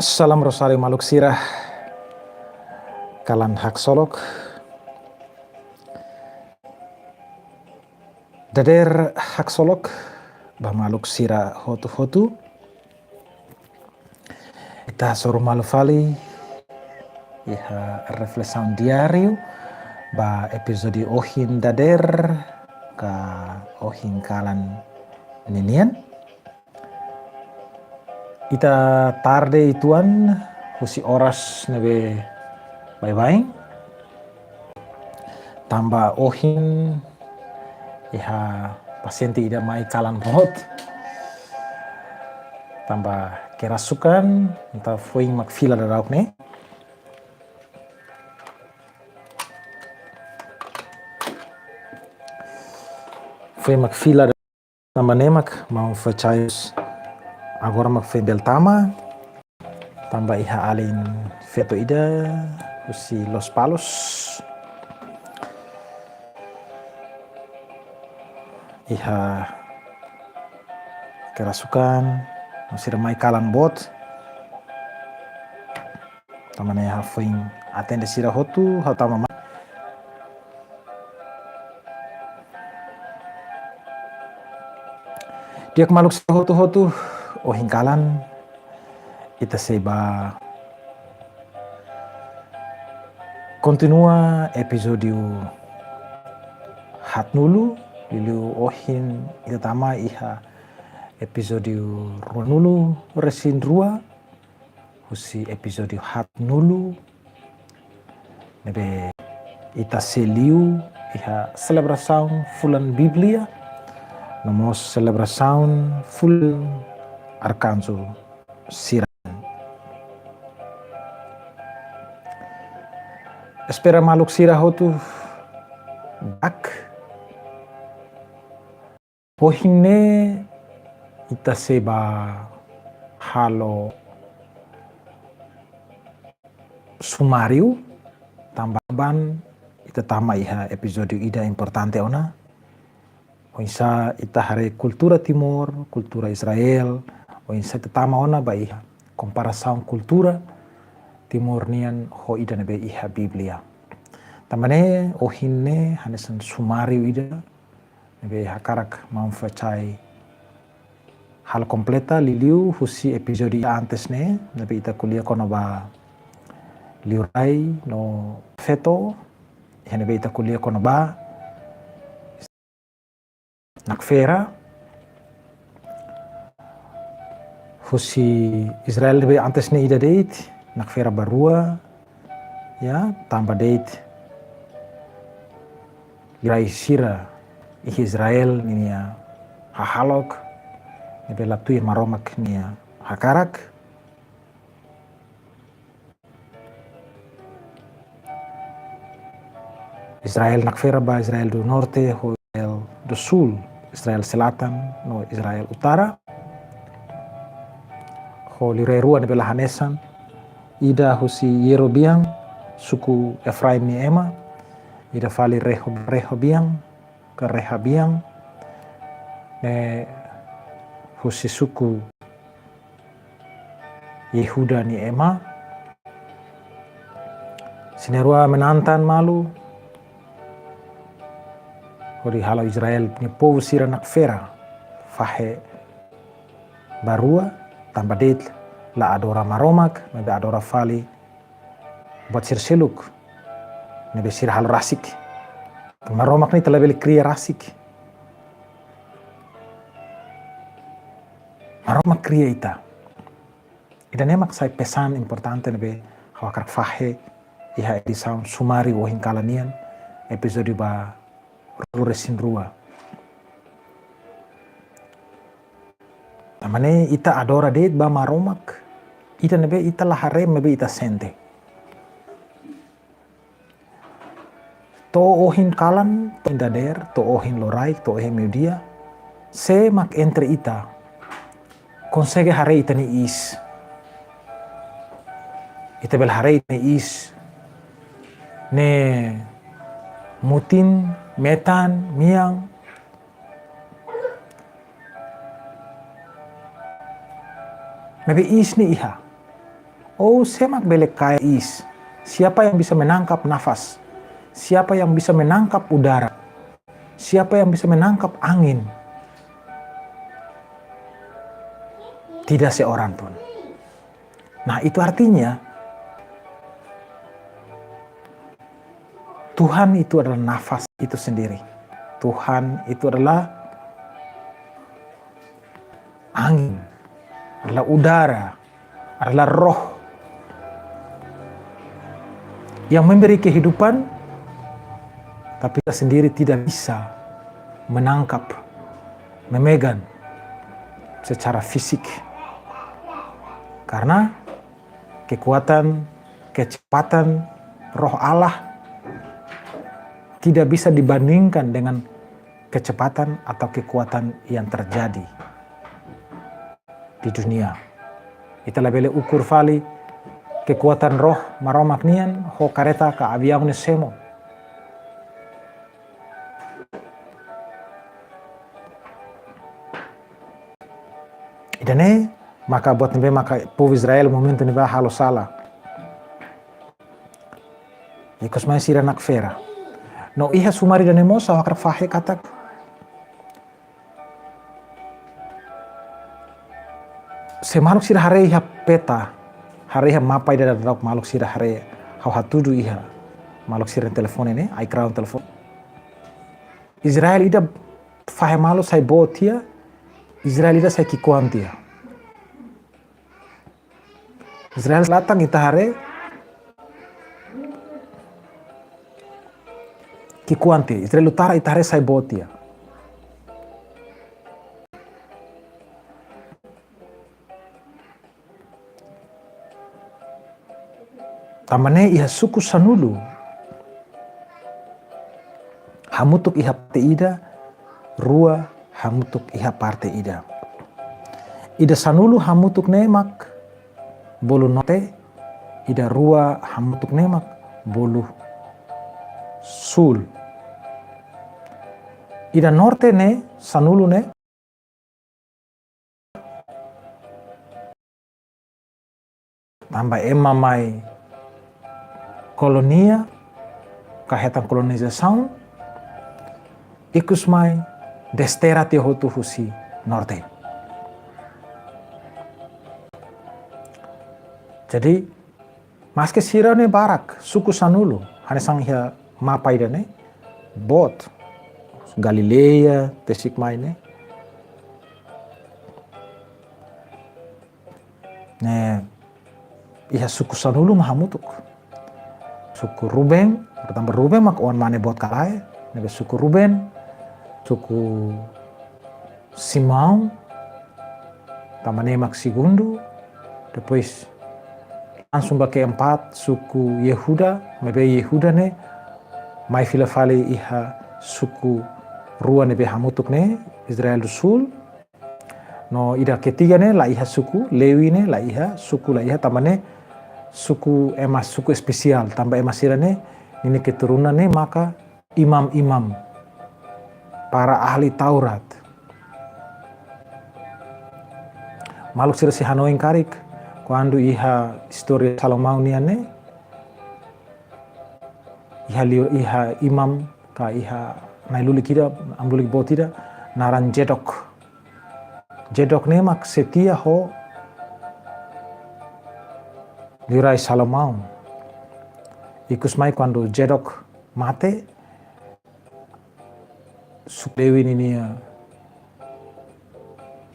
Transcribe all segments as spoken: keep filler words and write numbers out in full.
Salam Rosario maluk sira, kalan haksolok. Dadeer haksolok ba maluk sira hotu-hotu. Ita hasoru malu fali iha reflesaun diáriu ba epizódiu ohin dadeer ka ohin kalan ninian. Ita tarde uitoan husi oras ne'ebé baibain. Tanba ohin iha pasiente ida mai kalan boot. Tanba kerasukan, entaun foin mak fila daudauk ne'e. Foin mak fila Tanba ne'e mak maun Fecaius agora mak foin bele tama. Tanba iha alin feto ida husi Lospalos. Iha kerasukan, no sira mai kalan boot. Tanba ne'e ha'u foin atende sira hotu, ha'u tama mai. Di'ak maluk sira hotu-hotu, ohin kalan ita sei bá kontinua epizódiu haatnulu, liuliu ohin ita tama iha epizódiu ruanulu resin rua, husi epizódiu haatnulu, ne'ebé ita sei liu iha selebrasaun fulan Bíblia, no mós selebrasaun fulan Arkanju sira. Espera maluk sira hotu di'ak. Ohin ne'e ita sei bá halo sumáriu, tanba ita tama iha epizódiu ida importante ona. Oinsá ita haree kultura Timor, kultura Israel, oinsá ita tama ona ba iha komparasaun kultura Timor nian ho ida ne'ebé iha Bíblia. Tanba ne'e ohin ne'e hanesan sumáriu ida ne'ebé hakarak maun Fecai halo kompleta liuliu husi epizódiu antes ne'e, ne'ebé ita ko'alia kona-ba liurai no feto, iha ne'ebé ita ko'alia kona-ba Nakfera, husi Israel ne'ebé antes ne'e ida de'it, Nakfera ba rua, ya, tanba de'it liurai sira iha Israel ninia hahalok, ne'ebé la tuir Maromak nia hakarak. Israel Nakfera ba Israel do Norte, ho Israel do Sul, Israel Selatan, no Israel Utara. Ho liurai rua ne'ebé la hanesan, ida husi Yerobean, suku Efraim nia ema, ida fali Reho-, Rehobean, ka Rehabean, ne'e husi suku Yehuda nia ema. Sira na'in-rua menantang malu hodi halo Israel nia povu sira Nakfera, fahe ba rua, tanba de'it la adora Maromak, maibé adora fali buat sira seluk ne'ebé sira halo rasik. Maromak ne'e ita labele kria rasik. Maromak kria ita. Ida-ne'e mak sai pesan importante ne'ebé ha'u hakarak fahe iha edisaun sumáriu ohin kalan nian, epizódiu ba ruanulu-resin-rua. Tanba ne'e ita adora de'it ba Maromak ida ne'ebé ita la haree, maibé ita sente. To'o ohin kalan, to'o ohin dadeer, to'o ohin loraik, to'o ohin meiudia, sé mak entre ita konsege haree ita-nia iis? Ita bele haree ita-nia iis ne'e mutin, metan, mean. Maibé iis ne'e iha. Ou sé mak bele kaer iis? Siapa yang bisa menangkap nafas? Siapa yang bisa menangkap udara? Siapa yang bisa menangkap angin? Tidak seorang pun. Nah, itu artinya Tuhan itu adalah nafas itu sendiri. Tuhan itu adalah angin, adalah udara, adalah roh yang memberi kehidupan, tapi kita sendiri tidak bisa menangkap, memegang secara fisik. Karena kekuatan, kecepatan Roh Allah tidak bisa dibandingkan dengan kecepatan atau kekuatan yang terjadi di dunia. Ita labele ukur fali kekuatan Roh Maromak nian ho kareta ka aviaun nia semo. Ida-ne'e maka buat ne'ebé maka povu Israel momentu ne'ebá halo sala. Ikus mai sira nakfera. No iha sumari ida-ne'e mós ha'u hakarak fahe katak, se maluk sira haree iha peta, haree iha mapa ida daudaun maluk sira haree, ha'u hatudu iha maluk sira telefone ne'e, ai-kraun telefone. Israel ida fahe malu sai boot tiha, Israel ida sai ki'ikoan tiha. Israel Selatan ita haree ki'ikoan tiha, Israel Utara ita haree sai boot tiha. Tanba ne'e iha suku sanulu hamutuk iha parte ida, rua hamutuk iha parte ida. Ida sanulu hamutuk ne'e mak bolu norte, ida rua hamutuk ne'e mak bolu sul. Ida norte ne'e, sanulu ne'e, tanba ema mai kolonia, ka hetan kolonizasaun, ikus mai desterra tiha hotu husi norte. Jadi, maske sira ne'e barak, suku sanulu, hanesan iha mapa ida-ne'e, boot, Galileia, tesik mai ne'e. Ne'e, iha suku sanulu mak hamutuk. Suku Ruben, pertama Ruben mak oan mane boot ka lae, ne'ebé suku Ruben, suku Simeão, tanba ne'e mak segundu, depois langsung ba keempat suku Yehuda, maibé Yehuda ne'e mai fila fali iha suku rua ne'ebé hamutuk ne'e, Israel do Sul. No ida ketiga ne'e la iha suku, Lewi ne'e la iha suku, la iha, tanba ne'e suku ema suku espesiál, tanba ema sira-ne'e, ninia keturunan ne'e maka imam-imam, para ahli Taurat. Maluk sira sei hanoin karik, kuandu iha istória Salomão nian ne'e, iha liu, iha imam ka iha na'i-lulik ida, amu-lulik boot ida, naran Zadok. Zadok ne'e mak setia ho liurai Salomão. Ikus mai kuandu Zadok mate, suku Lewi ninia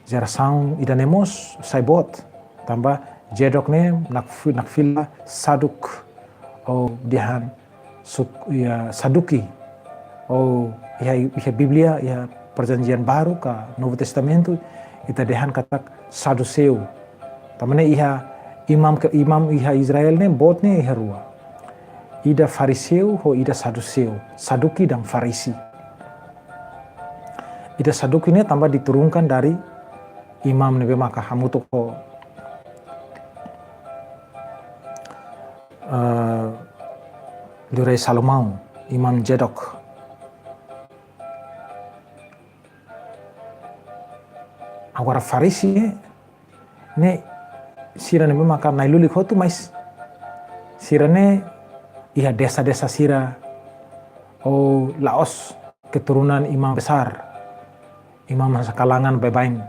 jerasaun ida-ne'e mós sai boot. Tanba Zadok ne'e nakfi-, nakfila Saduk, ou dehan suk-, ya, Saduki, ou iha, iha Bíblia, iha Perjanjian Baru ka Novo Testamentu, ita dehan katak Saduseu. Tanba ne'e iha imam ke, imam iha Israel ne'e boot ne'e iha rua. Ida Fariseu ho ida Saduseu, Saduki dan Farisi. Ida Saduki ne'e tanba diturunkan dari imam ne'ebé maka hamutuk ho, eh, liurai Salomão, Imam Zadok. Agora Farisi ne'e, ne'e sira ne'ebé maka na'in-lulik hotu, mas sira ne'e iha desa-desa sira, ou la'ós keturunan imam besar, imam hanesan kalangan baibain,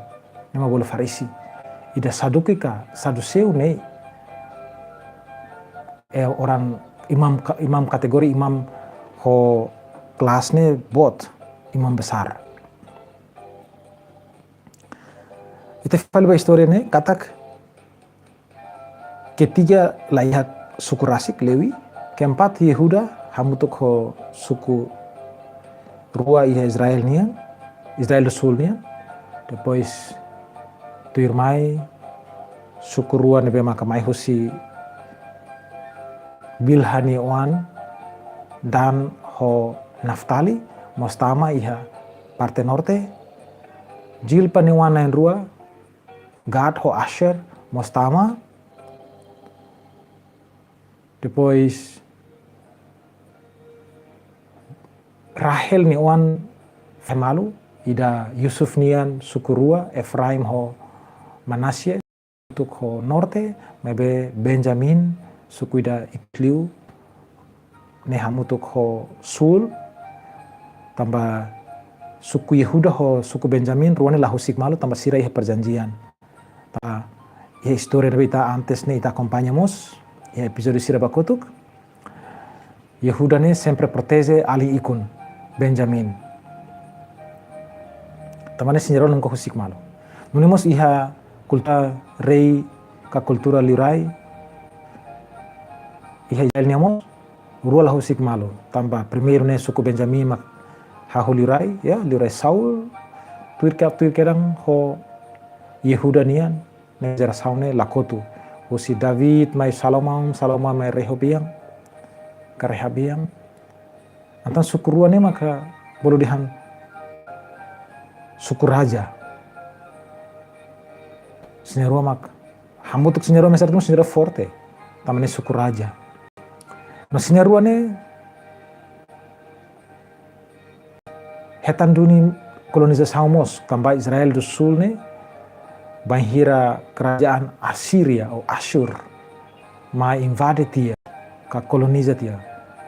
ne'e mak bolu Farisi. Ida Saduki ka Saduseu ne'e, eh, orang imam ka-, imam kategori imam ho kelas ne'e boot, imam besar. Ita fali ba istória ne'e, katak ketiga la iha suku rasik Lewi, keempat Yehuda, hamutuk ho suku rua iha Israel nian, Israel do Sul nian. Depois tuirmai suku rua ne'ebé maka mai husi Bilha nia oan, Dan ho Naftali, mós tama iha parte norte. Zilpa nia oan na'in-rua, Gad ho Asher, mós tama. Depois Rahel nia oan fahe malu, ida Yusuf nian suku rua, Efraim ho Manase, hamutuk ho norte, maibé Benjamin, suku ida ikus liu ne'e hamutuk ho sul, tanba suku Yehuda ho suku Benjamin rua ne'e la husik malu, tanba sira iha perjanjian. Tanba iha istória ne'ebé ita antes ne'e ita akompaña mós, iha epizódiu sira ba kotuk. Yehuda ne'e sempre proteje alin ikun, Benjamin. Tanba ne'e sira nunka husik malu. Nune'e mós iha kultura rei ka kultura liurai, iha Israel nian mós, rua la husik malu. Tanba primeiru ne'e suku Benjamin mak hahú liurai, ya, liurai Saul, tuir ke, tuir kedan ho Yehuda nian, ne'e jerasaun ne'e la kotu. Husi David mai Salomão, Salomão mai Rehoboam, ka Rehabeam. Entaun suku rua ne'e maka bolu dehan suku raja. Sira rua mak, hamutuk sira rua, mesar sira rua forte. Tanba ne'e suku raja. No sira rua ne'e hetan duni kolonizasaun mós, tanba Israel do Sul ne'e, bainhira kerajaan Asíria ou Asyur mai invade tiha, ka koloniza tiha,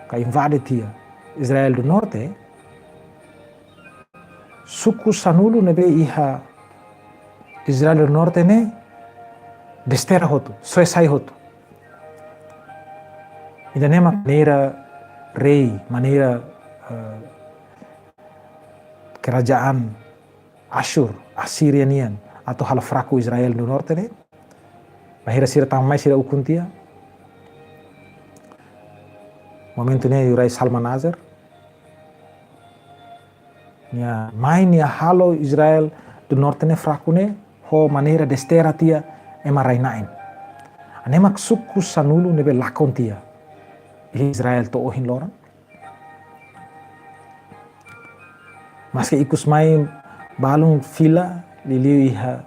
ka invade tiha Israel do Norte, suku sanulu ne'ebé iha Israel do Norte ne'e desterra hotu, soe sai hotu. Ida-ne'e mak maneira rei, maneira, eh, kerajaan Asyur, Asíria nian, atu halo fraku Israel do Norte ne'e. Bainhira sira tama mai sira ukun tiha. Momentu ne'e liurai Salmanazar nia mai, nia halo Israel do Norte ne'e fraku ne'e ho maneira desterra tiha ema rai-na'in. Ne'e mak suku sanulu ne'ebé lakon tiha iha Israel to'o ohin loron. Maske ikus mai balun fila, liuliu iha,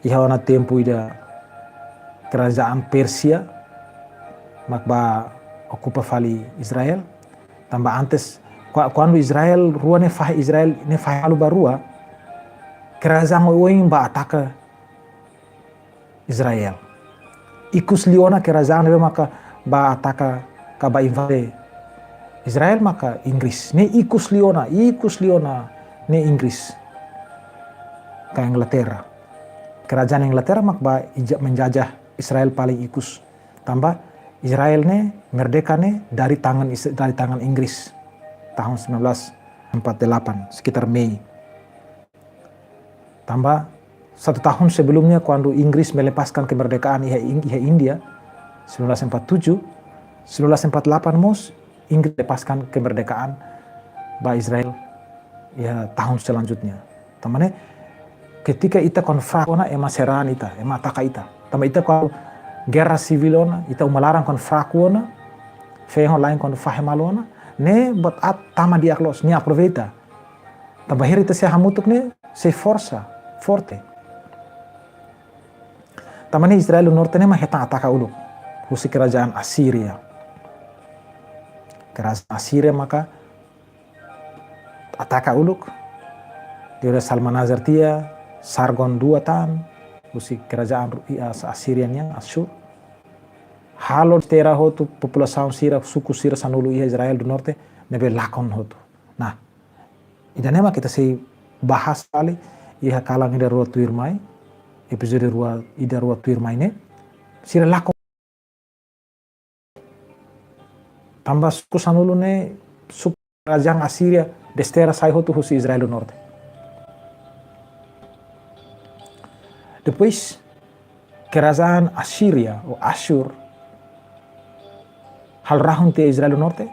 iha ona tempu ida kerajaan Persia mak bá okupa fali Israel. Tanba antes, kua-, kuandu Israel rua ne'e fahe, Israel ne'e fahe malu ba rua, kerajaan oioin bá ataka Israel. Ikus liu ona kerajaan ne'ebé maka bá ataka ka bá invade Israel maka Inggris. Ne'e ikus liu ona, ikus liu ona ne'e Inggris ka Inglaterra. Kerajaan Inglaterra mak bá ija-, menjajah Israel paling ikus. Tanba Israel ne'e merdeka ne'e dari tangan Is-, dari tangan Inggris tahun sembilan belas empat delapan, sekitar Mei. Tanba satu tahun sebelumnya, kuandu Inggris melepaskan kemerdekaan iha In-, iha India, sembilan belas empat tujuh, sembilan belas empat delapan mós Inggris lepaskan kemerdekaan ba Israel iha tahun selanjutnya. Tanba ne'e, ketika ita kuandu fraku ona, ema serang ita, ema ataka ita. Tanba ita kuandu gerra sivíl ona, ita uma laran kuandu fraku ona, feen ho la'en kuandu fahe malu ona, ne'e buat aat tama di'ak loos, nia aproveita. Tanba bainhira ita sei hamutuk ne'e, sei forsa, forte. Tanba ne'e Israel do Norte ne'e mak hetan ataka uluk husi kerajaan Asiria. Kerajaan Asiria maka ataka uluk, liurai Salmanazar tiha, Sargon dua tan, husi kerajaan Ru-, i As-, Asiria nian, Asur. Halo desterea hotu populasaun sira, suku sira sanulu iha Israel do Norte, ne'ebé lakon hotu. Nah, ida-ne'e mak ita sei bahas fali iha kalan ida rua tuirmai, epizódiu rua, ida rua tuirmai ne'e. Sira lakon tanba suku sanulu ne'e, suku kerajaan Asiria, desterea sai hotu husi Israel do Norte. Depois, kerajaan Asiria, ou Asur, halo rahun tiha Israel do Norte,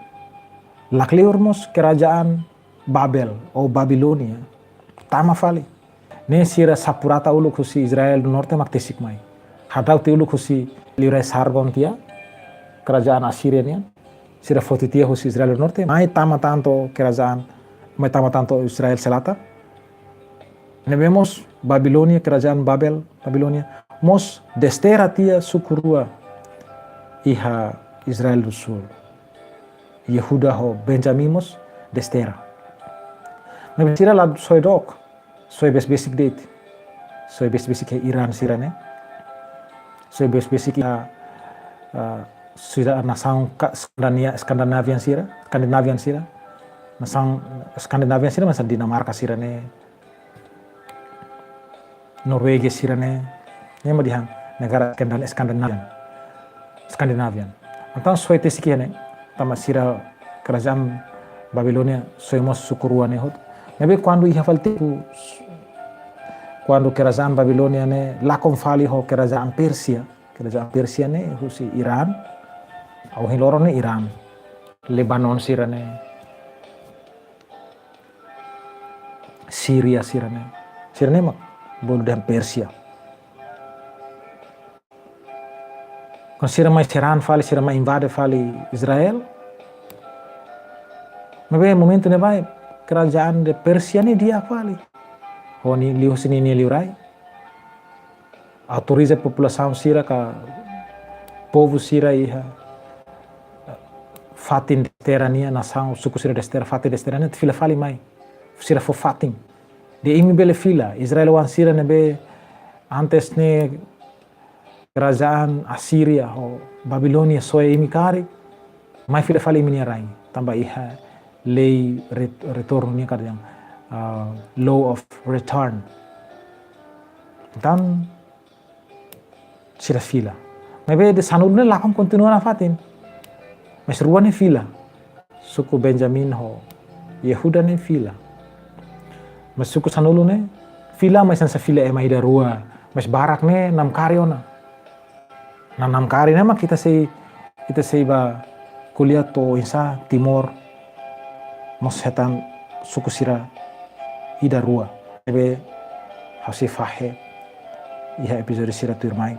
lakleur mós kerajaan Babel, ou Babilónia, tama fali. Ne'e sira sapurata uluk husi Israel do Norte mak tesik mai. Hadau tiha uluk husi liurai Sargon tiha, kerajaan Asiria nian. Sira foti tiha husi Israel do Norte, mai tama tan to'o kerajaan, mai tama tan to'o Israel Selatan. Ne'ebé mós Babilónia, kerajaan Babel, Babilónia, mós desterea tiha suku rua iha Israel do Sul. Yehuda ho Benjamin mós desterea. Maibé sira la soe dook, soe besik-besik de'it. Soe besik-besik iha Irán sira ne'e. Soe besik-besik iha, ah, sira nasaun ka-, Skandania-, Skandinavian sira, Skandinavian sira. Nasaun Skandinavian sira, hanesan Dinamarka sira ne'e, Noruega sira ne'e, ne'e mak dehan negara Skandan-, Skandinavian. Skandinavian. Entaun soe tesik iha ne'e, tanba sira kerajaan Babilónia soe mós suku rua ne'e hotu. Maibé kuandu iha fali tempu, kuandu kerajaan Babilónia ne'e lakon fali ho kerajaan Persia, kerajaan Persia ne'e husi Irán, ohin loron ne'e Irán, Lebanon sira ne'e, Síria sira ne'e. Sira ne'e mak bolu dehan Persia. Kuandu sira mai serang fali, sira mai invade fali Israel. Maibé momentu ne'ebá, kerajaan de Persia ne'e di'ak fali. Ho nia liuhusi ninia liurai. Autoriza populasaun sira ka povu sira iha fatin desterea nian, nasaun, suku sira desterea, fatin desterea nian, fila fali mai. Sira fó fatin. Dehan imi bele fila, Israel oan sira ne'ebé antes ne'e kerajaan Asiria ho Babilónia soe imi karik, mai fila fali imi-nia rain. Tanba iha lei ret-, retornu nian ka dehan, ah, law of return. Entaun, sira fila. Maibé de sanulu ne'e lakon kontinua nafatin. Mas rua ne'e fila. Suku Benjamin ho Yehuda ne'e fila. Mas suku sanulu ne'e fila, mas hanesan fila ema ida rua. Mas barak ne'e namkari ona. Nah, namkari ne'e mak ita sei, ita sei bá ko'alia to'o oinsá Timor mós hetan suku sira ida rua. Ne'ebé ha'u sei fahe iha epizódiu sira tuirmai.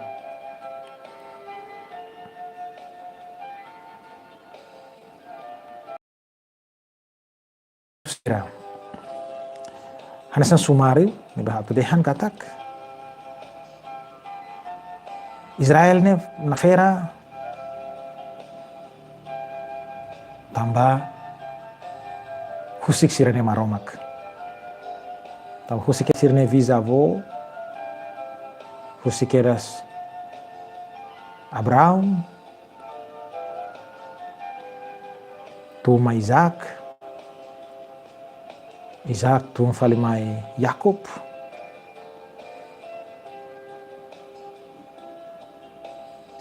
Sira. Hanesan sumáriu, ne'ebé ha'u atu dehan katak Israel ne'e nafera tanba husik sira-nia Maromak. Tanba husik sira-nia bizavó, husik kedas Abraão, tun mai Isaac, Isaac tun fali mai Yakub.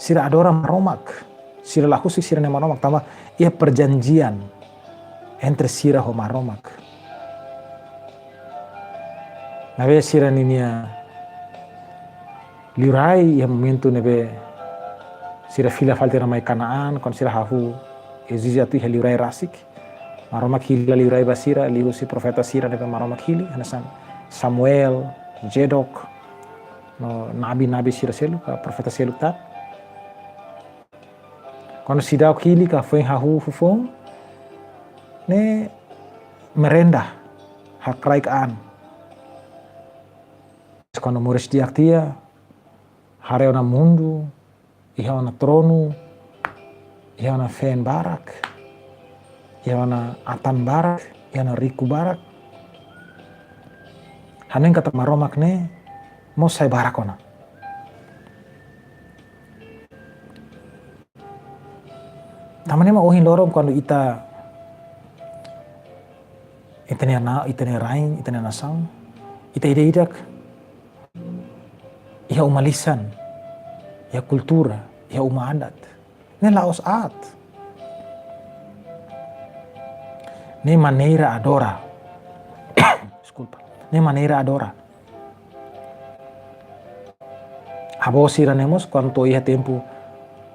Sira adora Maromak, sira la husik sira-nia Maromak, tanba iha perjanjian entre sira ho Maromak. Maibé sira ninia liurai iha momentu ne'ebé sira fila fali tiha ona mai Kanaan, kuandu sira hahú ezije atu iha liurai rasik. Maromak hili la liurai ba sira, liuhusi profeta sira ne'ebé Maromak hili, hanesan Samuel, Zadok, no nabi-nabi sira seluk, ka profeta seluk tan. Kuandu seidauk hili ka foin hahú foun, ne'e merenda, hakraik an. Kuandu moris di'ak tiha, haree ona mundu, iha ona tronu, iha ona feen barak, iha ona atan barak, iha ona riku barak. Hanoin katak Maromak ne'e mós sai barak ona. Tanba ne'e mak ohin loron kuandu ita, ita-nia na, ita-nia rain, ita-nia nasaun, ita ida-idak iha uma lisan, iha kultura, iha uma adat. Ne'e la'ós aat. Ne'e maneira adora. Deskulpa. Ne'e maneira adora. Avó sira ne'e mós, kuandu iha tempu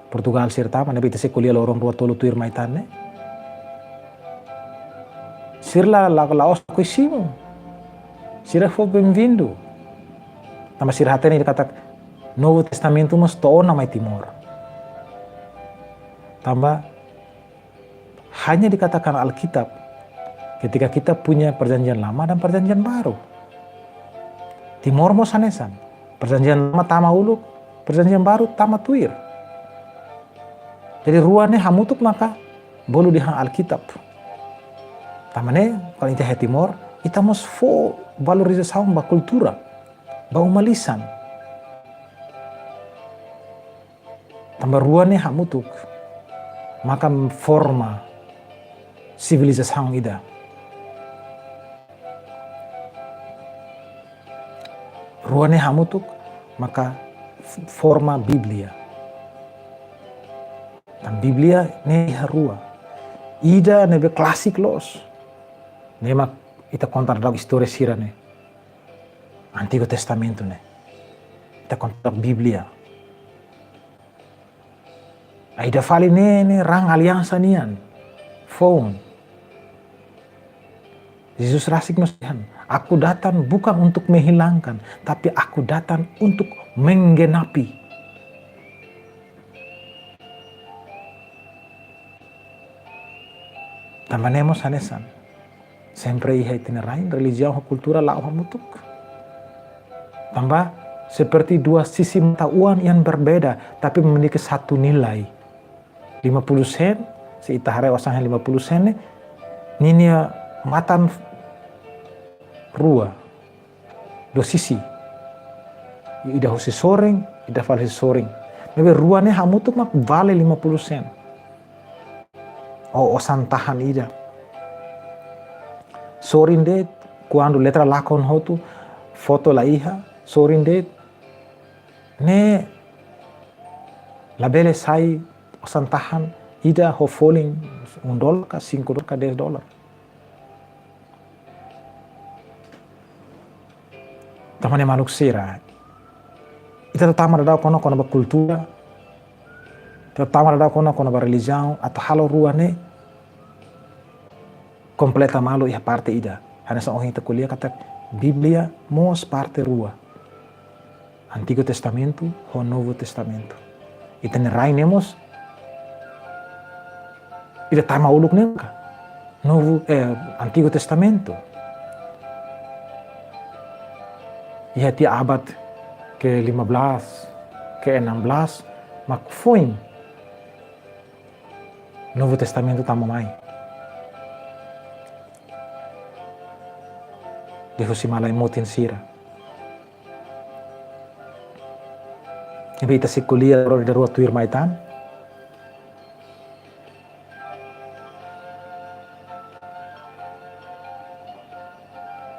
Portugál sira tama, ne'ebé ita sei ko'alia loron rua tolu tuirmai tan ne'e. Sira la, la, la'ós lakohi simu. Sira fó bem-vindo. Tanba sira hatene katak Novo Testamento mós to'o ona mai Timor. Tanba hanya dikatakan Alkitab ketika kita punya Perjanjian Lama dan Perjanjian Baru. Timor mós hanesan. Perjanjian Lama tama uluk, Perjanjian Baru tama tuir. Jadi rua ne'e hamutuk maka bolu dehan Alkitab. Tanba ne'e, kuandu ita iha Timor, ita mós fó valorizasaun ba kultura, ba uma lisan. Tanba rua ne'e hamutuk maka forma sivilizasaun ida. Rua ne'e hamutuk maka f-, forma Bíblia. Tan Bíblia ne'e iha rua. Ida ne'ebé klasik loos. Ne'e mak ita konta daudaun istória sira-ne'e. Antigu Testamentu ne'e. Ita konta Bíblia. Ida fali ne'e, ne'e raan aliansa nian. Foun. Jesus rasik mós dehan, "Aku datang bukan untuk menghilangkan, tapi aku datang untuk menggenapi." Tanba ne'e mós hanesan. Sempre iha ita-nia rain, relijiaun ho kultura la'o hamutuk. Tanba seperti dua sisi mata uang yang berbeda, tapi memiliki satu nilai. Lima puluh sen, se ita haree osan iha lima puluh sen ne'e, ninia matan rua. Dua sisi. Ida husi sorin, ida fali husi sorin. Maibé rua ne'e hamutuk mak vale lima puluh sen. Ou osan tahan ida. Sorin de'it, kuandu letra lakon hotu, foto la iha, sorin de'it, ne'e labele sai osan tahan ida ho folin un dolar ka, sinku dolar ka, dez dolar. Tanba ne'e maluk sira, ita tama daudaun kona-kona ba kultura, ita tama daudaun kona-kona ba relijiaun, atu halo rua ne'e kompleta malu iha parte ida. Hanesan ohin ita ko'alia katak Bíblia mós parte rua. Antigu Testamentu ho Novu Testamentu. Ita-nia rain ne'e mós, ita tama uluk ne'e ka, Novu, eh, Antigu Testamentu. Iha tiha abad ke lima belas, ke enam belas, mak foin Novu Testamentu tama mai. Liuhusi malae mutin sira. Ne'ebé ita sei ko'alia loron ida rua tuirmai tan.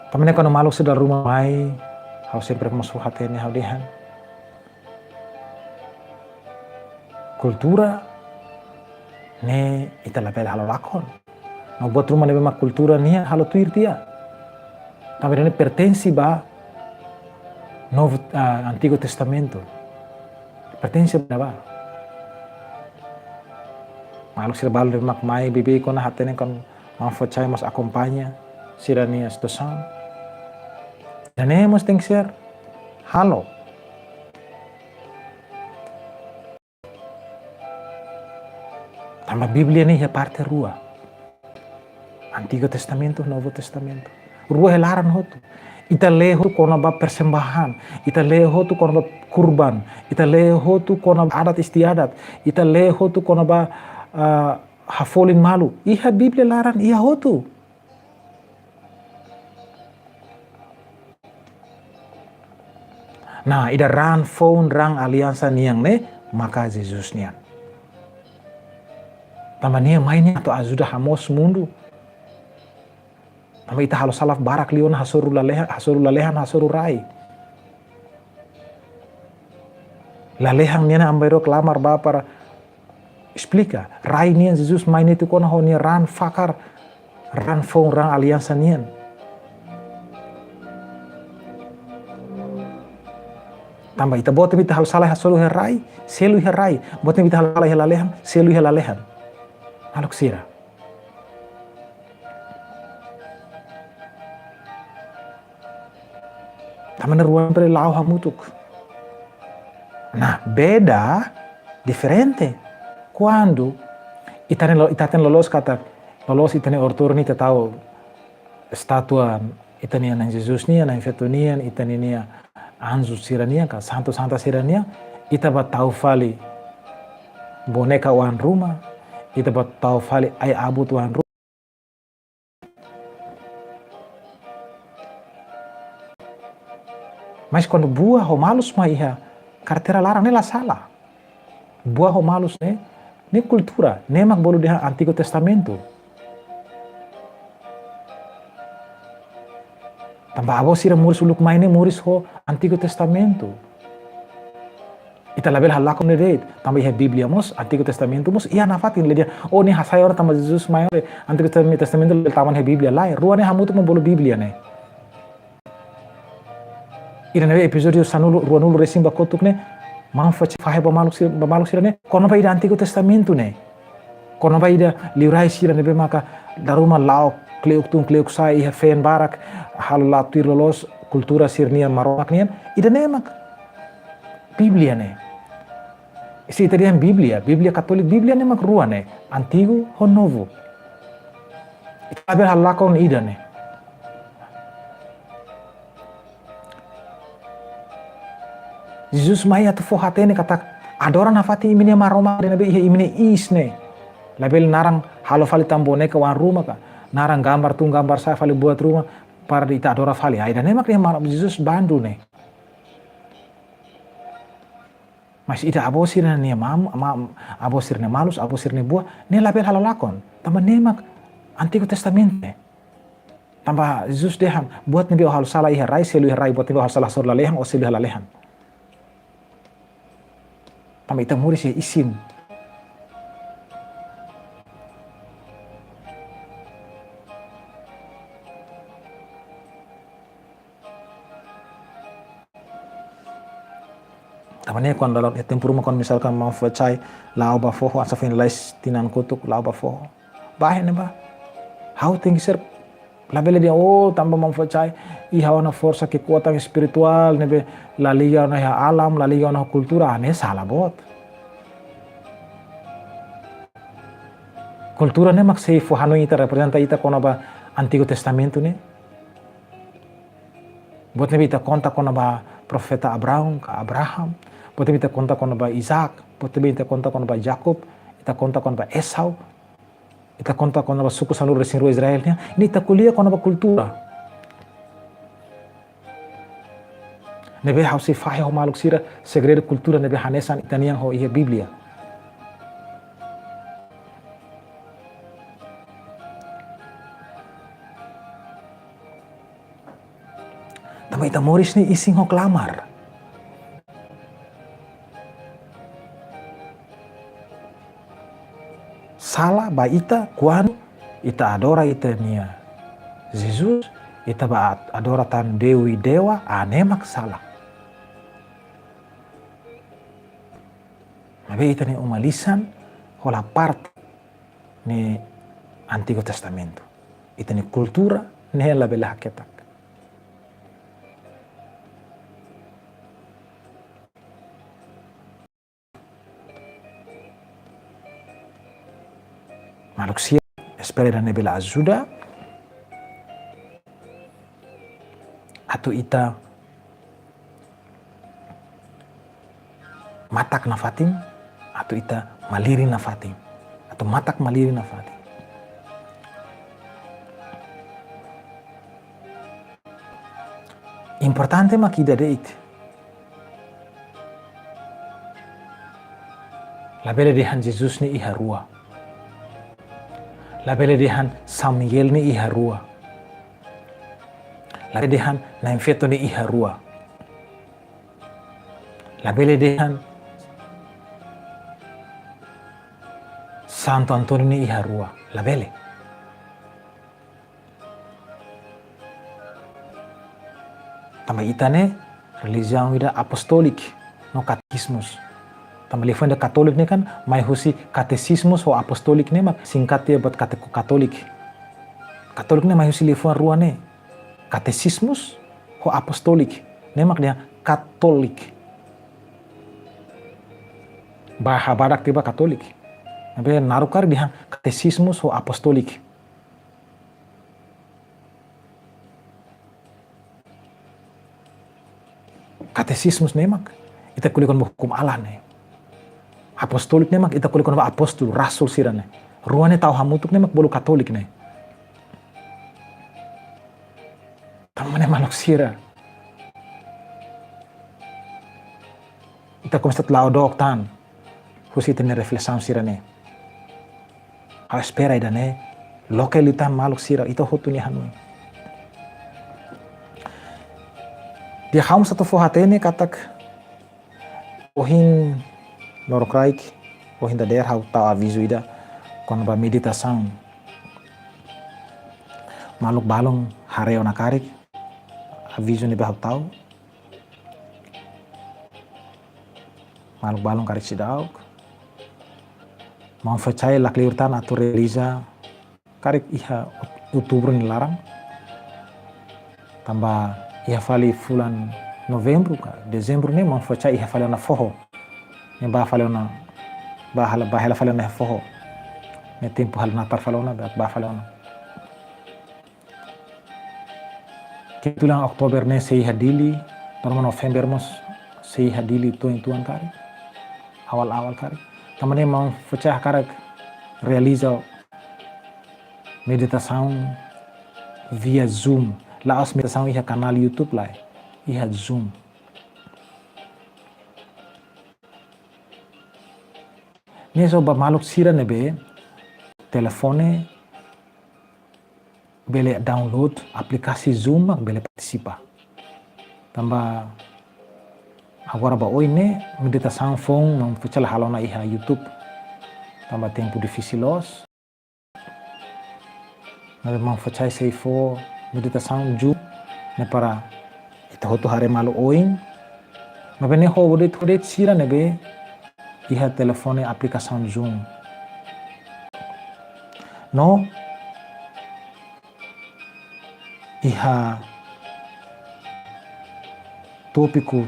Tanba ne'e kuandu maluk sira dala ruma mai, ha'u sempre mós hatene ha'u dehan. Kultura ne'e ita labele halo lakon. No buat ruma ne'ebé mak kultura nian halo tuir tiha. Tanba ne'e pertense ba Novu, ah, Antigu Testamentu. Pertense ba ne'ebá. Maluk sira balu ne'ebé mak mai beibeik ona hatene kuandu Maun Fo Chai mós akompaña sira-nia situasaun. Ida-ne'e mós tenke ser halo. Tanba Bíblia ne'e iha parte rua. Antigu Testamentu, Novu Testamentu. Rua iha laran hotu. Ita lee hotu kona-ba persembahan. Ita lee hotu kona-ba kurban. Ita lee hotu kona-ba adat istiadat. Ita lee hotu kona-ba, ah, hafolin malu. Iha Bíblia laran, iha hotu. Nah, ida raan foun raan aliansa nian ne'e maka Jesus nian. Tanba nia mai ne'e atu ajuda hamoos mundu. Tanba ita halo sala barak liu ona hasoru lalehan, hasoru lalehan, hasoru rai. Lalehan nian Aman Bainrua klamar bá para esplika. Rai nian Jesus mai ne'e tuir kona-ba nia raan fakar, raan foun, raan aliansa nian. Tanba ita-boot ne'ebé ita halo sala hasoru iha rai, selu iha rai. Boot ne'ebé ita halo sala iha lalehan, selu iha lalehan. Maluk sira. Tanba ne'e rua ne'e la'o hamutuk. Nah, beda, diferente. Kuandu ita-nia lo-, ita-nia loloos katak, loloos ita-nia oitor ne'e ita tau estátua ita-nia Na'i Jesus nian, Na'i Feto nian, ita-nia anju sira-nian, ka santu santa sira-nian, ita bá tau fali boneka oan ruma, ita bá tau fali ai-abut oan ruma. Mas kuandu buah ho malus mai iha karteira laran ne'e la sala. Buah ho malus ne'e, ne'e kultura, ne'e mak bolu dehan Antigu Testamentu. Tanba avó sira moris uluk mai ne'e moris ho Antigu Testamentu. Ita labele halakon ne'e de'it, tanba iha Bíblia mós, Antigu Testamentu mós, iha nafatin lee dehan, oh, ne'e hasai ona tanba Jesus mai ona, Antigu Testamentu labele tama iha Bíblia, lae, rua ne'e hamutuk mak bolu Bíblia ne'e. Ida ne'ebé epizódiu sanulu, ruanulu resin ba kotuk ne'e, maun Fo Chai fahe ba maluk sira, ba maluk sira ne'e, kona-ba ida Antigu Testamentu ne'e. Kona-ba ida liurai sira ne'ebé maka dala ruma la'o kle'uk tun kle'uk sa'e iha feen barak, halo la tuir loloos kultura sira-nian Maromak nian, ida-ne'e mak Bíblia ne'e. Se ita dehan Bíblia, Bíblia Katólika, Bíblia ne'e mak rua ne'e, Antigu ho Novu. Ita labele halakon ida ne'e. Jesus mai atu fó hatene katak adora nafatin imi-nia Maromak ida ne'ebé iha imi-nia iis ne'e. Labele naran halo fali tan boneka oan ruma ka, naran gambar tun gambar sa'e fali buat ruma para ita adora fali. Ai, ida-ne'e mak dehan Maromak Jesus bandu ne'e. Mas ita avó sira-nia mam-, mam-, avó sira-nia malus, avó sira-nia buah, ne'e labele halakon. Tanba ne'e mak Antigu Testamentu ne'e. Tanba Jesus dehan, buat ne'ebé ó halo sala iha rai, selu iha rai, buat ne'ebé ó halo sala hasoru lalehan, ó selu iha lalehan. Tanba ita moris iha isin. Tanba ne'e kuandu dalam iha tempu ruma kuandu misalkan maun Fo Chai la'o bá foho, hanesan foin lalais tinan kotuk la'o bá foho. Bá iha ne'ebá. Ha'u tenke ser labele dehan, oh, tanba maun Fo Chai iha ona forsa kekuatan espirituál ne'ebé la liga ona iha alam, la liga ona ho kultura, ah, ne'e sala boot. Kultura ne'e mak sei fó hanoin ita, reprezenta ita kona-ba Antigu Testamentu ne'e. Buat ne'ebé ita konta kona-ba profeta Abraão, ka Abraham. Buat ne'ebé ita konta kona-ba Isaac. Buat ne'ebé ita konta kona-ba Jakob. Ita konta kona-ba Esau. Ita konta kona-ba suku sanulu-resin-rua Israel nian. Ne'e ita ko'alia kona-ba kultura. Ne'ebé ha'u sei fahe ho maluk sira segredu kultura ne'ebé hanesan ita-nian ho iha Bíblia. Tanba ita moris ne'e isin ho klamar. Sala ba ita kuandu ita adora ita-nia Jesus, ita bá adora tan dewi dewa, ah, ne'e mak sala. Maibé ita-nia uma lisan hola parte ne'e Antigu Testamentu. ita-nia kultura ne'e labele haketak. Maluk sira, espera ida-ne'e bele ajuda atu ita matak nafatin, atu ita malirin nafatin, atu matak malirin nafatin. Importante mak ida de'it. Labele dehan Jesus ne'e iha rua. Labele dehan São Miguel ne'e iha rua. Labele dehan Na'in Feto ne'e iha rua. Labele dehan Santo António ne'e iha rua. Labele. Tanba ita ne'e relijiaun ida apostóliku no katekismus. Tanba liafuan ida katóliku ne'e kan mai husi katesismus, ho apostóliku ne'e mak singkat tiha buat kate-, katóliku. Katóliku ne'e mai husi liafuan rua ne'e. Katesismus ho apostóliku. Ne'e mak dehan katóliku. Ba habadak tiha ba katóliku. Ne'ebé naruk karik dehan katesismus ho apostóliku. Katesismus ne'e mak ita ko'alia kona-ba hukum Allah ne'e. Apostóliku ne'e mak ita ko'alia kona-ba apóstolu, rasul sira ne'e. Rua ne'e tau hamutuk ne'e mak bolu katóliku ne'e. Tanba ne'e maluk sira, ita komesa atu la'o dook tan husi ita-nia reflesaun sira-ne'e. Ha'u espera ida-ne'e loke liután maluk sira, ita hotu nia hanoin. Di'ak, ha'u mós atu fó hatene katak ohin lorokraik, ohin dadeer ha'u tau avizu ida kona-ba meditasaun. Maluk balun haree ona karik avizu ne'ebé ha'u tau. Maluk balun karik seidauk. Maun Fecai la kleur tan atu realiza karik iha Outubru nia laran. Tanba iha fali fulan Novembru ka Dezembru ne'e Maun Fecai iha fali ona foho. Ne'e bá fali ona, bá hela, bá hela fali ona iha foho. Ne'e tempu halo Natal fali ona, bá, bá fali ona. Kebetulan Oktober ne'e sei iha Dili, tanba November mós sei iha Dili to'o uitoan karik. Awal-awal karik. Tanba ne'e Maun Fecai hakarak realiza meditasaun via Zoom. La'ós meditasaun iha kanál YouTube lae, iha Zoom. Ne'e só ba maluk sira ne'ebé telefone bele download aplikasi Zoom mak bele partisipa. Tanba agora ba oin ne'e meditasaun foun Maun Fecai la halo ona iha YouTube. Tanba tempu difisil loos. Maibé Maun Fecai sei fó meditasaun Zoom ne'e para ita hotu haree malu oin. Maibé ne'e ho de'it, ho de'it sira ne'ebé iha telefone aplikasaun Zoom. No iha tópiku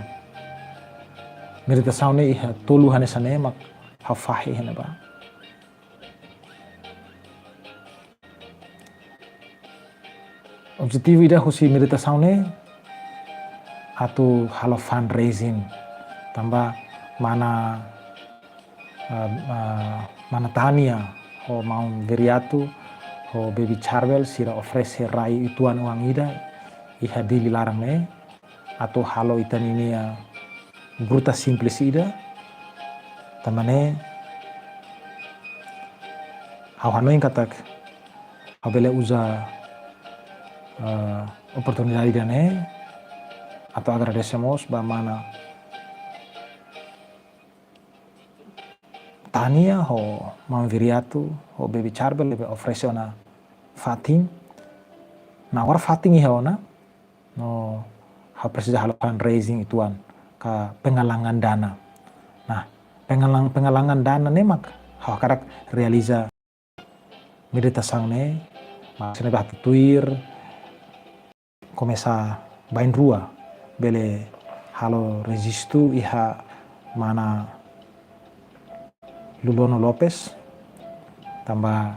meditasaun ne'e iha tolu hanesan ne'e mak ha'u fahe iha ne'ebá. Objetivu ida husi meditasaun ne'e atu halo fundraising. Tanba mana, ah, ah, mana Tania ho Maun Viriato ho Baby Charbel sira oferese rai uitoan oan ida iha Dili laran ne'e atu halo ita ninia gruta simples ida. Tanba ne'e ha'u hanoin katak ha'u bele uza, eh, oportunidade ida-ne'e atu agradese mós ba mana Tania ho Maun Viriato ho Baby Charbel ne'ebé oferese ona fatin. Nah, agora fatin iha ona. No ha'u presiza halo fundraising uitoan ka penggalangan dana. Nah, penggalang-, penggalangan dana ne'e mak ha'u hakarak realiza meditasaun ne'e Maun sira ne'ebé atu tuir, komesa bainrua, bele halo rejistu iha mana Lulono Lopes, tanba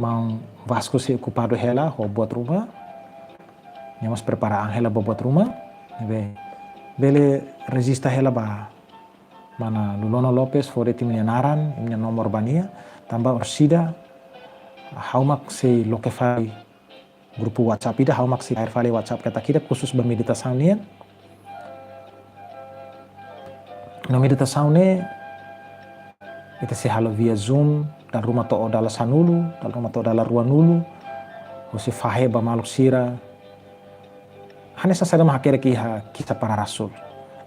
maun Vasco sei okupadu hela ho buat ruma, nia mós prepara an hela ba buat ruma, ne'ebé bele rejista hela ba mana Lulono Lopes, fó de'it imi-nia naran, imi-nia nomor ba nia, tanba orsida ha'u mak sei loke fali grupu WhatsApp ida, ha'u mak sei kaer fali WhatsApp katak ida khusus ba meditasaun nian. No meditasaun ne'e, ita sei halo via Zoom, dala ruma to'o dala sanulu, dala ruma to'o dala ruanulu, hosi fahe ba maluk sira. Hanesan saida mak hakerek iha Kisah Para Rasul.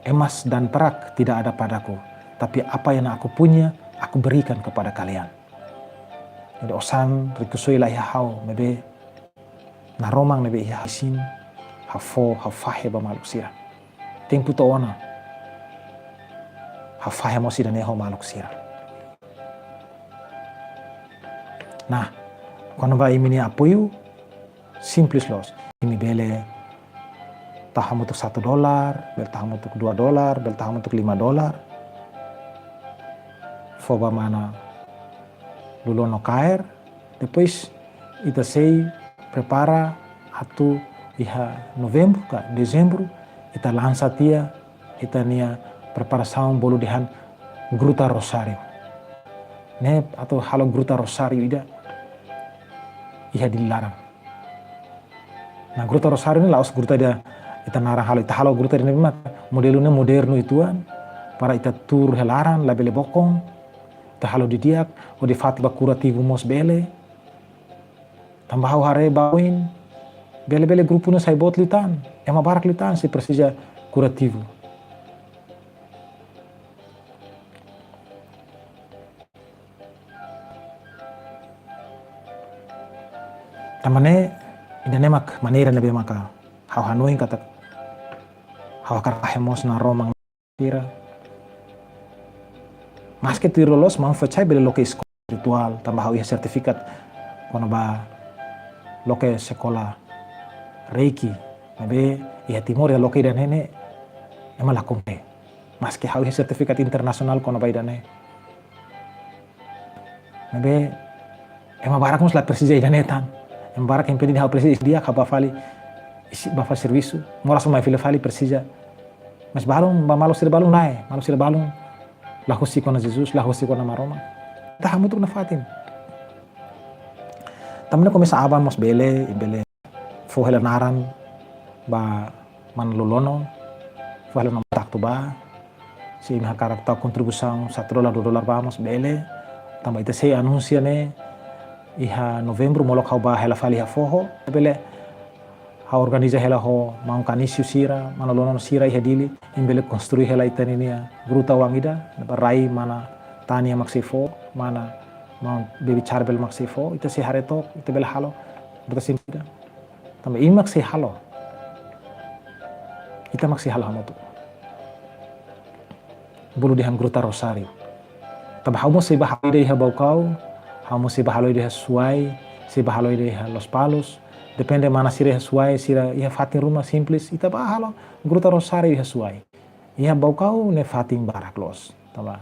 Emas dan perak tidak ada padaku, tapi apa yang aku punya, aku berikan kepada kalian. Jadi osan, rikusoin la iha ha'u, maibé naroman ne'ebé iha ha'u-nia isin, ha'u fó, ha'u fahe ba maluk sira. Tempu to'o ona, ha'u fahe mós ida-ne'e ho maluk sira. Nah, kona-ba imi-nia apoiu, simples loos. Imi bele tau hamutuk satu dolar, bele tau hamutuk dua dolar, bele tau hamutuk lima dolar. Fó ba mana Lulono kaer, depois ita sei prepara atu iha Novembru ka Dezembru, ita lansa tiha ita-nia preparasaun bolu dehan Gruta Rosáriu. Ne'e atu halo Gruta Rosáriu ida iha Dili laran. Nah, Gruta Rosáriu ne'e la'ós gruta ida ita naran halo, ita halo gruta ida ne'ebé mak modelu ne'e modernu uitoan, para ita tuur iha laran, labele bokon, ita halo didi'ak, hodi fatin ba kurativu mós bele. Tanba ha'u haree ba oin, bele-bele grupu ne'e sai boot liután, ema barak liután sei presiza kurativu. Tanba ne'e, ida-ne'e mak maneira ne'ebé maka ha'u hanoin katak ha'u hakarak fahe mós naroman sira. Maske tuir loloos, maun Fecai bele loke eskola espirituál, tanba ha'u iha sertifikat kona-ba loke sekolah Reiki. Maibé iha Timor ida loke ida-ne'e ne'e ema la komprende. Maske ha'u iha sertifikat internasionál kona-ba ida-ne'e, maibé ema barak mós la presiza ida-ne'e tan. Ema barak ema pedin ha'u presiza di'ak, ha'u bá fali, isi, bá fali servisu. Moras mai fila fali presiza. Mas balun, ba maluk sira balun lae, maluk sira balun la husik ona Jesus, la husik ona Maromak. Ita hamutuk nafatin. Tanba ne'e komesa aban mós bele, bele fó hela naran ba mana Lulono, fó hela naran, kontaktu bá. Se imi hakarak tau kontribuisaun satu dolar, dua dolar bá mós bele. Tanba ita sei anunsia ne'e iha Novembru, molok ha'u bá hela fali iha foho. Bele ha'u organiza hela ho maun Kanísio sira, mana Lulono sira iha Dili. Imi bele konstrui hela ita-nia gruta oan ida, ba rai mana Tania mak sei fó, mana maun Baby Charbel mak sei fó, ita sei haree took, ita bele halo gruta simples ida. Tanba imi mak sei halo. Ita mak sei halo hamutuk. Bolu dehan Gruta Rosáriu. Tanba ha'u mós sei bá halo ida iha Baucau, ha'u mós sei bá halo ida iha Suai, sei bá halo ida iha Lospalos. Depende mana sira iha Suai, sira iha fatin ruma simples, ita bá halo Gruta Rosáriu iha Suai. Iha Baucau ne'e fatin barak loos. Tanba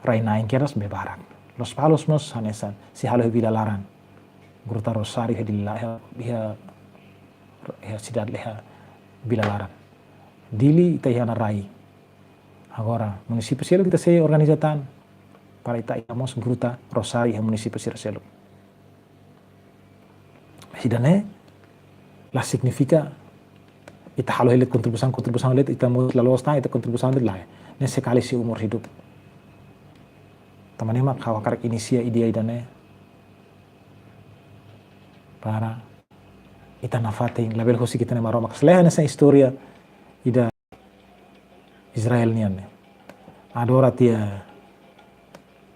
rai-na'in kedas be barak. Lospalos mós hanesan, sei halo iha Vila Laran. Gruta Rosáriu iha Dili la-, iha, iha, iha sidade iha Vila Laran. Dili ita iha ona rai. Agora, munisípiu seluk ita sei organiza tan para ita iha mós Gruta Rosáriu iha munisípiu sira seluk. Ida-ne'e la signifika ita halo hela kontribuisaun, kontribuisaun de'it ita mós la loos tan, ita kontribuisaun de'it lae. Ne'e sekali seumur hidup. Tanba ne'e mak ha'u hakarak inisia ideia ida-ne'e para ita nafatin, labele husik ita-nia Maromak. Selae hanesan istória ida Israel nian ne'e. Adora tiha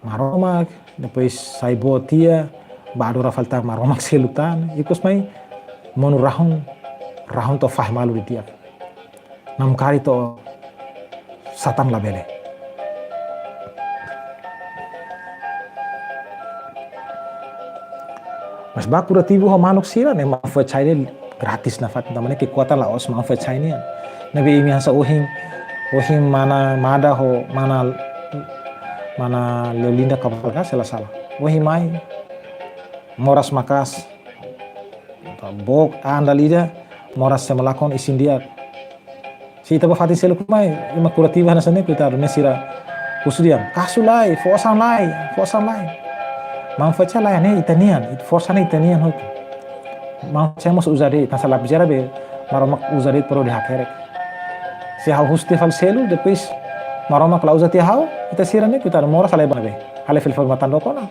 Maromak, depois sai boot tiha, bá adora fali tan Maromak seluk tan, ikus mai monu rahun, rahun to'o fahe malu didi'ak. Namkari to'o Satan labele. Mas ba kurativu ho maluk sira ne'e, maun Fo Cai de'it gratis nafatin, tanba ne'e kekuatan la'ós maun Fo Cai nian. Ne'ebé imi hanesan ohin, ohin mana Mada ho mana, mana Leolinda kavalga, se la sala. Ohin mai, moras maka'as. Book an dala ida, moras sei lakon isin di'ak. Se ita ba fatin seluk mai, ema kurativu hanesan ne'e, koitadu, ne'e sira husu dehan, kasu lai, forsa lai, forsa lai. Maun Fo Cai laiha, ne'e ita-nian, it-, forsa ne'e ita-nian hotu. Maun Fo Cai mós uza de'it, tansa lapjera be, Maromak uza de'it para hodi hakerek. Se ha'u husu tiha fali selu, depois Maromak la uza tiha ha'u, ita sira ne'e, koitadu, moras halai ba ne'ebé, halai fila fali matan-dook ona.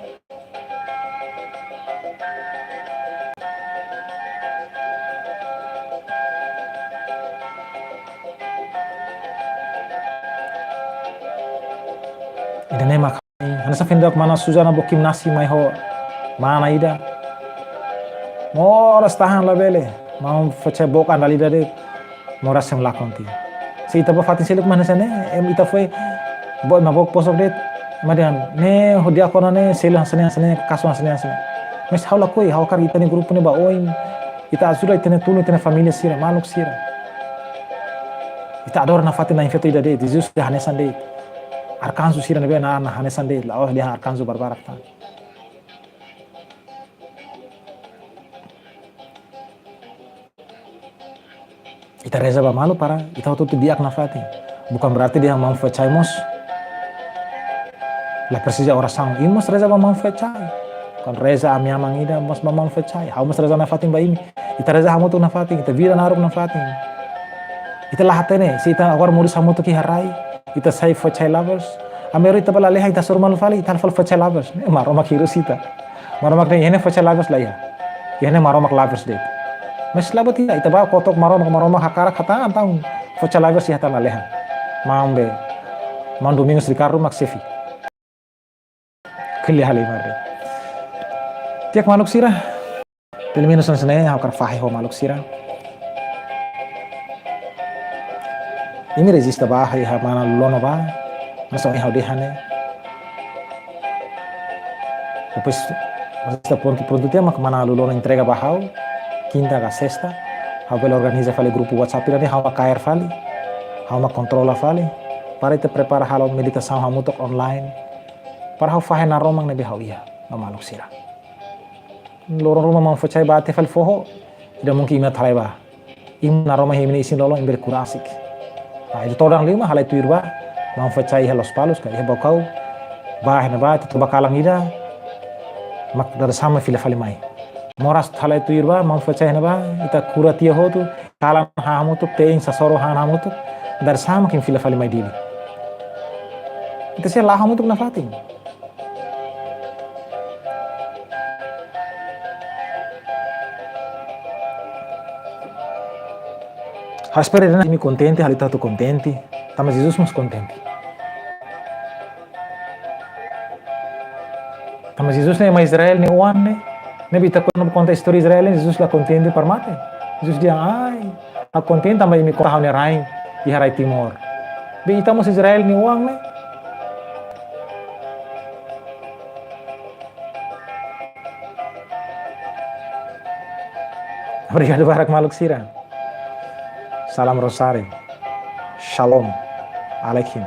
Ida-ne'e mak hanesan fenda mana Suzana Bokim Nasi mai ho mana ida. Moras tahan labele. Maun Fo Cai book an dala ida de'it. Moras sei lakon tiha. Se ita ba fatin seluk mai hanesan ne'e, em ita foin boot ema book posok de'it. Ema dehan, ne'e ho di'ak ona ne'e, selu hanesan ne'e, hanesan ne'e, kasu hanesan ne'e, hanesan ne'e. Mas ha'u lakohi, ha'u hakarak ita-nia grupu ne'e ba oin. Ita ajuda ita-nia tulun, ita-nia família sira, maluk sira. Ita adora nafatin na'in-feto ida de'it, Jesus dehan hanesan de'it. Arkanju sira ne'ebé na'an hanesan de'it, la'ós dehan arkanju barbarak tan. Ita reza ba malu para ita hotu-hotu di'ak nafatin. Bukan berarti dehan maun Fo Cai mós la presiza orasaun. Imi mós reza ba maun Fo Cai. Kuandu reza ami-aman ida mós ba maun Fo Cai. Ha'u mós reza nafatin ba imi. Ita reza hamutuk nafatin. Ita vida naruk nafatin. Ita la hatene, se ita agora moris hamutuk iha rai, ita sai Fo Cai lovers. Ami rua ita ba lalehan, ita hasoru malu fali, ita fali Fo Cai lovers. Ne'e Maromak hirus ita. Maromak dehan, iha ne'e Fo Cai lovers laiha. Iha ne'e Maromak lovers de'it. Mas la buat ida, ita ba kotuk Maromak, Maromak hakarak hatán, entaun Fo Cai lovers iha tan lalehan. Maun be, maun Domingos Ricardo mak xefe. Kele hali mar de'it. Di'ak maluk sira. Pelumenus hanesan ne'e, ha'u hakarak fahe ho maluk sira. Imi rejista ba, iha mana Lulona ba, hanesan ohin ha'u dehan ne'e. Depois, rejista prontu-prontu tiha mak mana Lulona entrega ba ha'u, kinta ka sesta, ha'u bele organiza fali grupu WhatsApp ida-ne'e, ha'u mak kaer fali, ha'u mak kontrola fali, para ita prepara halo meditasaun hamutuk online, para ha'u fahe naroman ne'ebé ha'u iha, ba maluk sira. Loron ruma maun Fo Cai bá tiha fali foho, ida mungkin imi atu halai ba. Imi naroman imi-nia isin-lolon imi bele kura asik. Ah, ida todan liu mak halai tuir ba, maun Fo Cai iha Lospalos ka iha Baucau. Bá iha ne'ebá, ita toba kalan ida, mak dadeer-saan mak fila fali mai. Moras halai tuir ba, maun Fo Cai iha ne'ebá, ita kura tiha hotu, kalan han hamutuk, te'in sasoro han hamutuk, dadeer-saan mak imi fila fali mai Dili. Ita sei la'o hamutuk nafatin. Ha'u espera dehan imi kontente, halo ita hotu kontente, tanba Jesus mós kontente. Tanba Jesus ne'e ema Israel nia oan ne'e, ne'ebé ita kuandu konta istória Israel ne'e, Jesus la kontente para mate. Jesus dehan, ai, ha'u kontente tanba imi konta ha'u-nia rain iha rai Timor. Be ita mós Israel nia oan ne'e. Obrigadu barak maluk sira. Salam Rosario. Shalom Aleichem.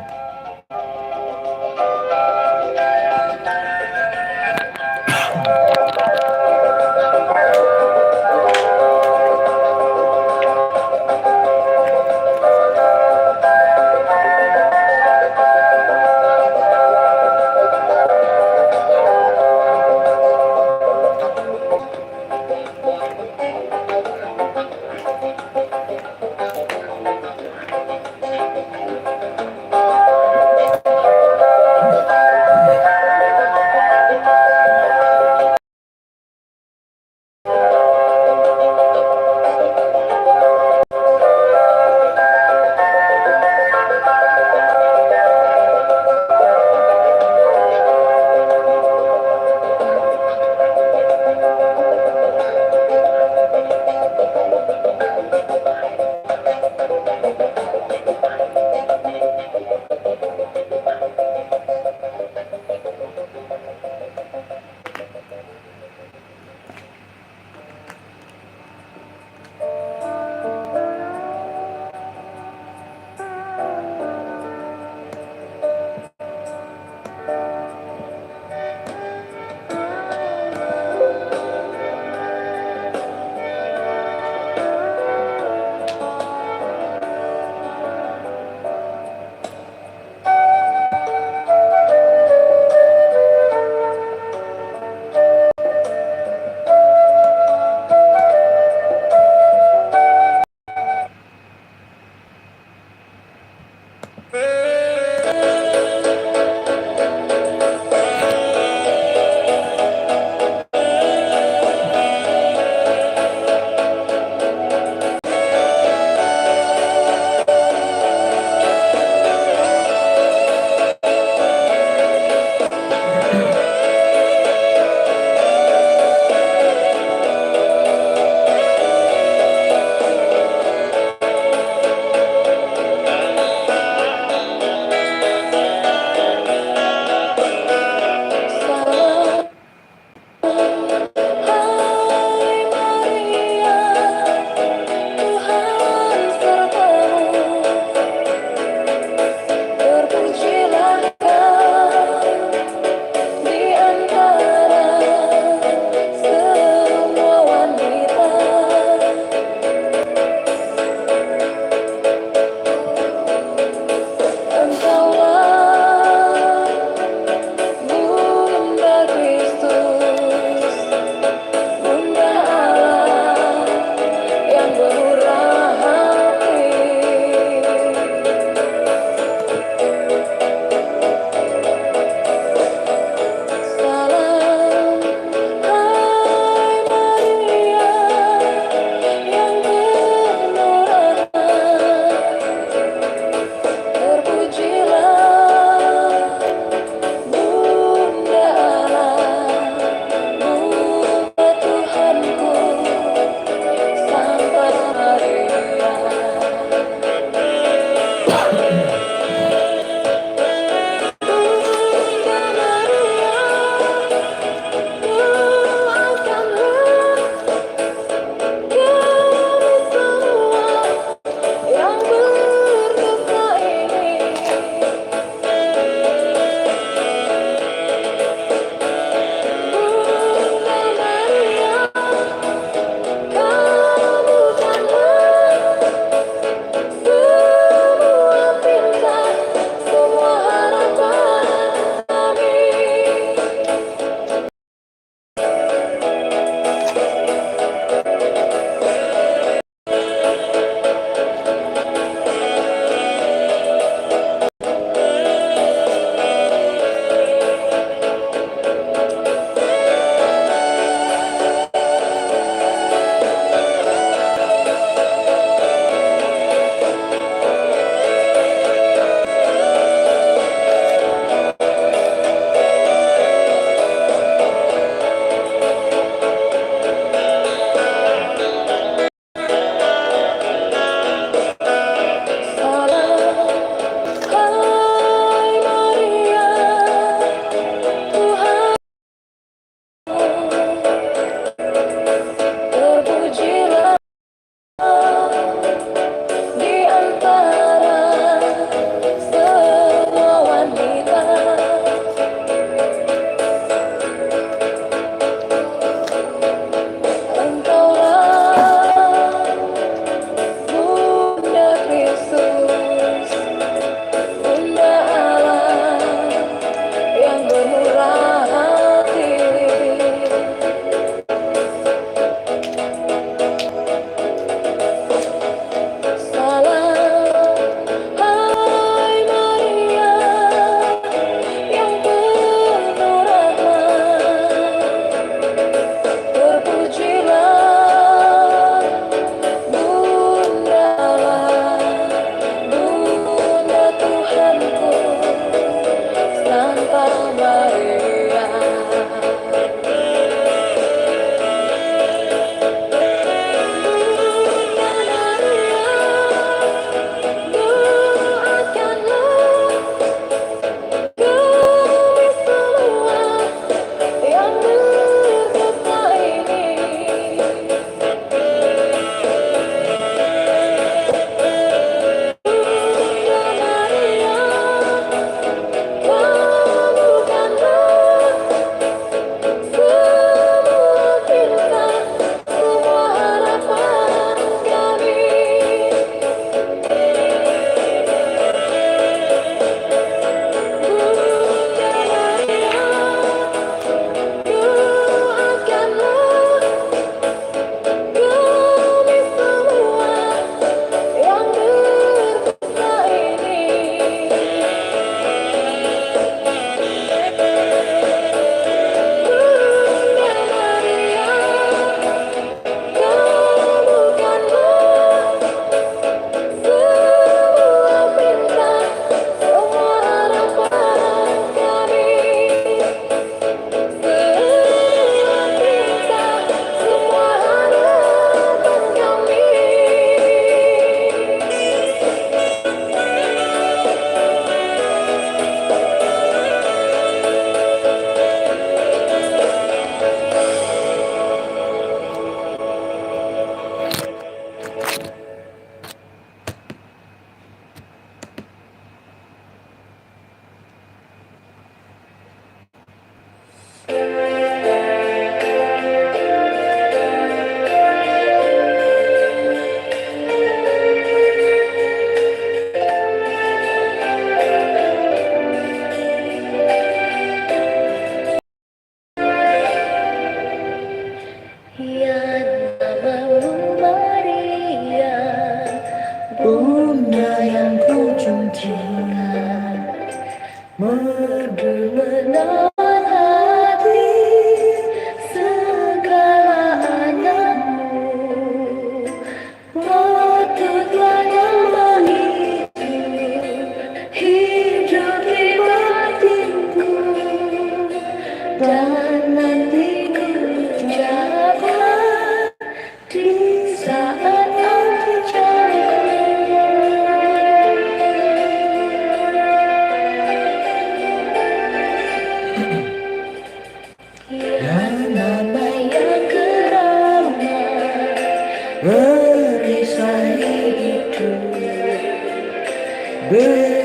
Aleluia.